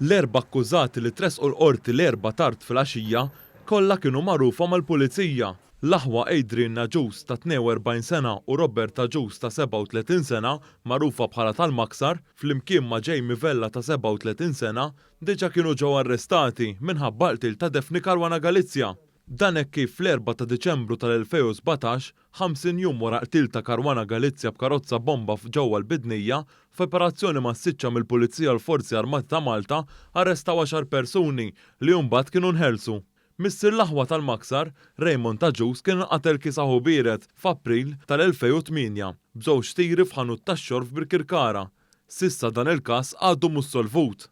L-erba' akkużati li tressqu l-Qorti l-Erbgħa tard filgħaxija kollha kienu magħrufa mal-Pulizija. L-aħwa Adrian Agius ta' 42 sena u Robert Agius ta' 37 sena, magħrufa bħala tal-Maksar, flimkien ma' Jamie Vella ta' 37 sena, diġà kienu ġew arrestati minħabba l-qtil ta' Daphne Caruana Galizia. Dan hekk kif fl-Erbgħa ta' Diċembru tal-2017, 50 jum wara qtil ta' Caruana Galizia b'karozza bomba f'ġewwa l-Bidnija, f'operazzjoni massiċċa mill-Pulizija u l-Forzi Armati ta' Malta arrestaw għaxar persuni li mbagħad kienu nħelsu. Missier l-aħwa tal-Maksar, Raymond Agius kien inqatel kiesaħ u biered f'April tal-2008 b'żewġ tiri f'ħanut tax-xorb f'Birkirkara. S'issa dan il-każ għadu mhux solvut.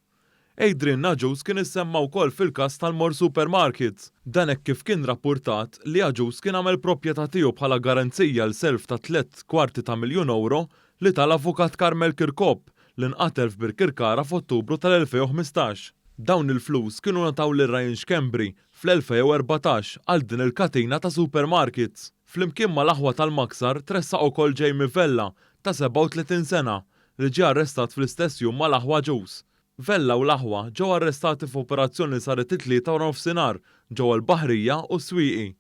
Adrian Agius kien issemma wkoll fil-każ tal-More Supermarkets. Dan hekk kif kien rappurtat li Agius kien għamel proprjetà tiegħu bħala garanzija għal self ta' tlett kwarti ta' miljun ewro li ta l-Avukat Carmel Chircop li nqatel f'Birkirkara f'Ottubru tal-2015. Dawn il-flus kienu ngħataw lil Ryan Schembri fl-2014 għal din il-katina ta' supermarkets. Flimkien mal-aħwa tal-Maksar tressaq ukoll Jamie Vella ta' 37 sena li ġie arrestat fl-istess jum mal-aħwa Agius. Vella u l-aħwa ġew arrestati f'operazzjoni li saret it-Tlieta waranofsinhar ġewwa l-Baħrija u s-Swieqi.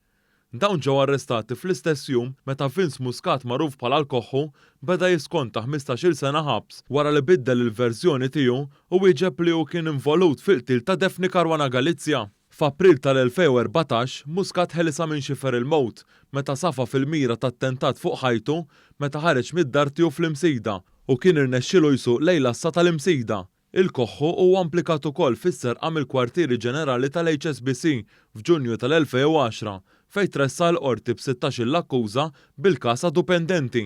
Dawn ġew arrestati fl-istess jum meta Vince Muscat magħruf bħala l-Koħħu beda jiskonta 15-il sena ħabs wara li biddel il-verżjoni tiegħu u wieġeb li hu kien involut fil-qtil ta' Daphne Caruana Galizia. F'April tal-2014, Muscat ħelisha minn xifer il-mewt meta safa fil-mira ta' attentat fuq ħajtu meta ħareġ mid-dar tiegħu fl-Imsida u kien irnexxielu jsuq lejn l-għassa tal-Imsida. Il-Koħħu huwa implikat ukoll fis-serqa mill-Kwartieri Ġenerali tal-HSBC f'Ġunju tal-2010 fejn tressaq il-Qorti b' 16-il akkuża bil-każ għadu pendenti.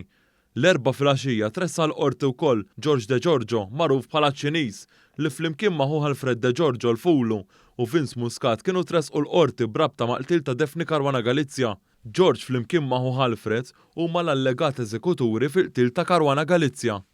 L-Erbgħa filgħaxija tressaq il-Qorti wkoll George De Giorgio magħruf bħala ċ-Ċiniż li flimkien ma' ħuh Alfred De Giorgio l-Fulu u Vince Muscat kienu tressqu l-Qorti b'rabta ma' qtil ta' Daphne Caruana Galizia. George flimkien ma' ħuh Alfred huma l-allegat eżekuturi fil-qtil ta' Caruana Galizia.